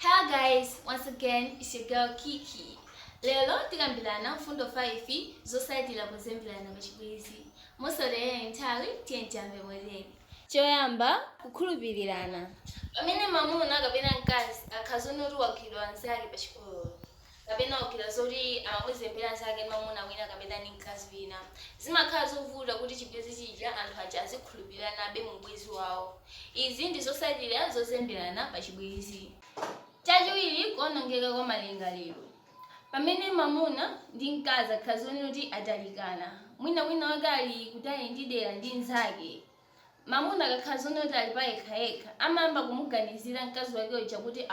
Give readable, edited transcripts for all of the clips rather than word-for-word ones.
Hello guys, once again it's your girl Kiki. Lero tikambirana mfundo 5 zotsatira pozemberana pachibwenzi. Mosataya nthawi, tiye tiyambe motere. Choyamba, kukhulupirirana. Pamene mamuna kapena mkazi akhala zoti wagwidwa anzake pachigololo, kapena wagwidwa zoti amamuzembera anzake ndi mamuna wina kapena ndi mkazi wina, zimakhala zovuta kuti chibwenzi chija anthu aja azikhulupiriranabe mu ubwenzi wawo. Izi ndi zotsatira zozemberana pachibwenzi. Chachiwiri, kuonongeka kwa malingaliro. Pamene mamuna ndi mkazi akhala zoti atalikana, mwina wina wake ali kutali ndi dera ndi mnzake, mamuna akakhala zoti ali pa yekhayekha, amayamba kumuganizira mkazi wake uja kuti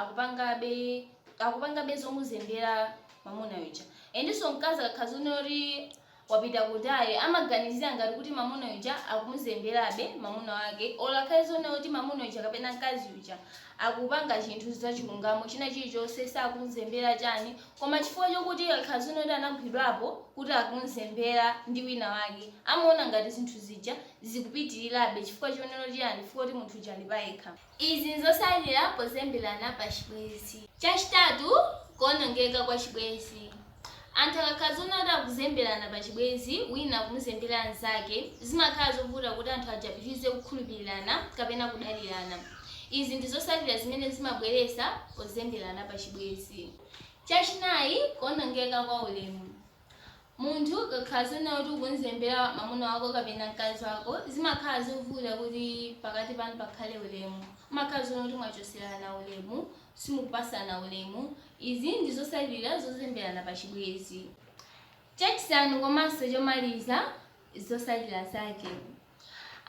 akupangabe zomuzembera mamuna uja. Endinso mkazi akakhala zoti wapita kutali, amaganizira ngati kuti mamuna uja akumuzemberabe mamuna wake, olo akhale zoti mamuna uja kapena mkazi uja akupanga chinthu zachilungamo, china chilichonse, sakumuzembera chani, koma chifukwa chokuti akhala zoti anagwidwapo kuti akumuzembera ndi wina wake, amaona ngati zinthu zija zikupitirirabe. Chifukwa chonena chiyani? Chifukwa kuti munthu uja ali payekha. Izi nzotsatira pozemberana pa chibwenzi. Chachitatu, kuonongeka kwa chibwenzi. Anthu akakhala zoti akuzemberana pa chibwenzi, wina akumuzembera anzake, zimakhala zovuta kuti anthu aja apitirize kukhulupirirana kapena kudalirana. Izi ndi zotsatira zimene zimabweretsa pozemberana pa chibwenzi. Chachinayi, kuonongeka kwa ulemu. Munthu ukakhala zoti ukumuzembera mamuna wako kapena mkazi wako, zimakhala zovuta kuti pakati panu pakhale ulemu. Umakhala zoti mwachoserana ulemu, simukupasana ulemu. Izi ndi zotsatira zozemberana pa chibwenzi. Chachisanu komanso chomaliza, zotsatira zake.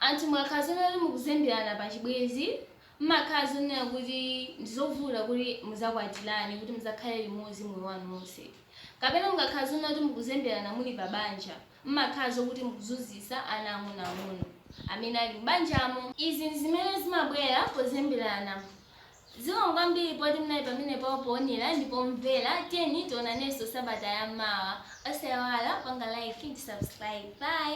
Anthu mukakhala zoti mukuzemberana pa chibwenzi, mmakhala zonena kuti ndizovuta kuti muzakwatirane, kuti muzakhale limodzi moyo wanu wonse. Kapena mukakhala zonena kuti mukuzemberana muli pa banja, mmakhala zokuti mukuzunzitsa ana ang'onoang'ono amene ali m'banjamo. Izi ndi zimene zimabwera pozemberana. Zikomo kwambiri poti munali pamenepo poonera ndi pomvera. Tiyeni tionanenso sabata yammawa. Osayiwala panga like ndi subscribe. Bye.